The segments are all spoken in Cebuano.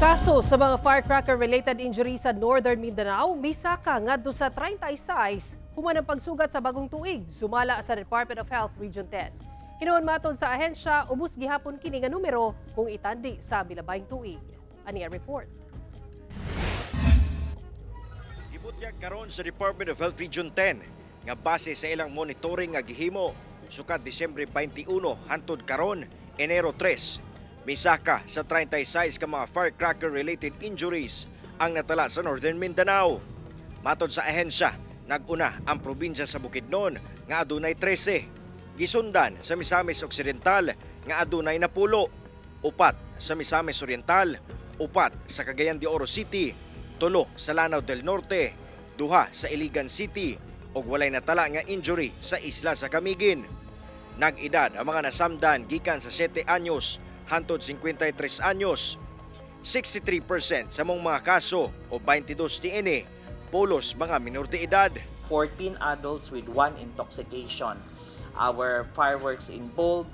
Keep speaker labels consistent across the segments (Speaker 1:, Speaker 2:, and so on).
Speaker 1: Kaso sa mga firecracker-related injuries sa Northern Mindanao, misaka ngadto sa 36 human ang pagsugat sa bagong tuig, sumala sa Department of Health Region 10. Hinuon matod sa ahensya, ubos gihapon kini nga numero kung itandi sa milabayng tuig. Ani ang report.
Speaker 2: Gibutyag karon sa Department of Health Region 10 nga base sa ilang monitoring nga gihimo sukad Disyembre 21 hantod karon Enero 3, misaka sa 36 ka mga firecracker related injuries ang natala sa Northern Mindanao. Matod sa ahensya, nag-una ang probinsya sa Bukidnon nga adunay 13. Gisundan sa Misamis Occidental nga adunay 10, 4 sa Misamis Oriental, 4 sa Cagayan de Oro City, 3 sa Lanao del Norte, 2 sa Iligan City ug walay natala nga injury sa isla sa Camiguin. Nag-edad ang mga nasamdan gikan sa 7 anyos hantod 53 anyos. 63% sa mong mga kaso o 22 niini pulos mga minor de edad.
Speaker 3: 14 adults with one intoxication. Our fireworks involved,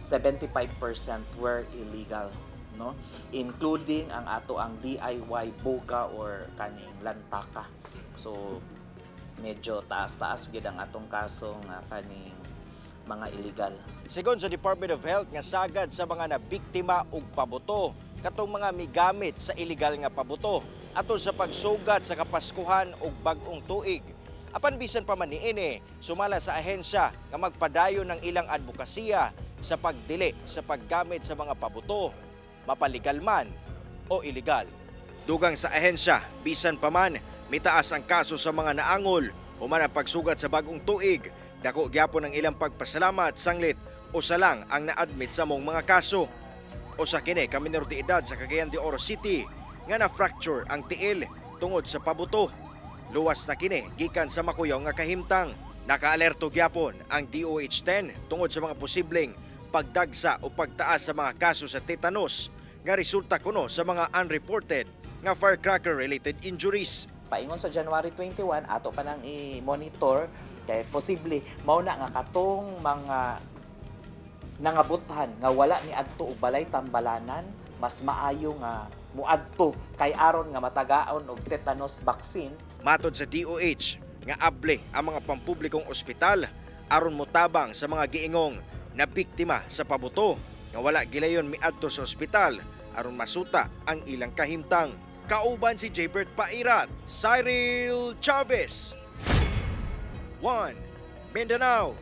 Speaker 3: 75% were illegal, no? Including ang ato ang DIY boga or kaning lantaka. So medyo taas-taas gid ang atong kaso nga kaning mga illegal.
Speaker 2: Sigon sa Department of Health nga sagad sa mga nabiktima og pabuto katong mga migamit sa illegal nga pabuto atol sa pagsugat sa Kapaskuhan ug bag-ong tuig. Apan bisan pa man niini, sumala sa ahensya nga magpadayon ng ilang advokasya sa pagdili sa paggamit sa mga pabuto, mapaligal man o illegal. Dugang sa ahensya, bisan pa man mitaas ang kaso sa mga naangol human ang pagsugat sa bagong tuig, dako gyapon ang ilang pagpasalamat sanglit usa lang ang na-admit sa mong mga kaso. Usa kini ka minor de edad sa Cagayan de Oro City nga na-fracture ang tiil tungod sa pabuto. Luwas na kini gikan sa makuyaw nga kahimtang. Nakaalerto gyapon ang DOH-10 tungod sa mga posibleng pagdagsa o pagtaas sa mga kaso sa tetanus nga resulta kuno sa mga unreported nga firecracker-related injuries.
Speaker 3: Paingon sa January 21, ato pa nang i-monitor kay posible mao na nga katong mga nangabuthan nga wala ni adto og balay tambalanan, mas maayo nga muadto kay aron nga matagaon og tetanus vaccine.
Speaker 2: Matod sa DOH nga able ang mga pampublikong ospital aron motabang sa mga giingong na biktima sa pabuto nga wala gilayon miadto sa ospital aron masuta ang ilang kahimtang. Kauban si Jaybert Pairat, Cyril Chavez. 1 Mindanao.